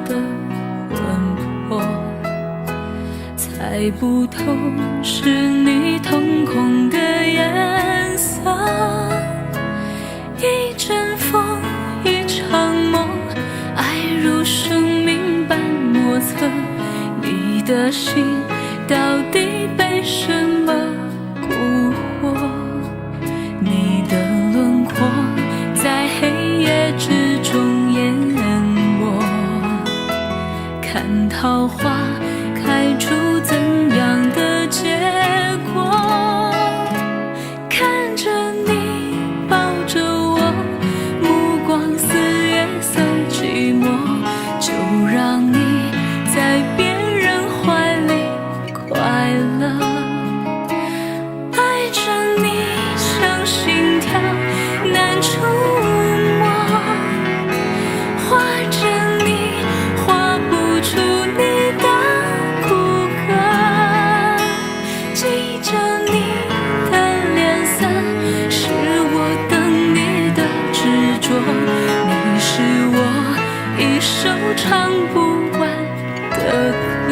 的魂魄，猜不透是你瞳孔的顏色。一陣風，一場夢，愛如生命般莫測。你的心到底被什麼蠱惑？你的輪廓在黑夜之中淹沒。看桃花開出怎樣的結果？看著你抱著我，目光似月色寂寞，就讓你在別人懷裡快樂。愛著你像心跳難觸摸，畫著你畫不出你的骨骼，記著你的臉色，是我等你的執著。你是我一首唱不完的歌。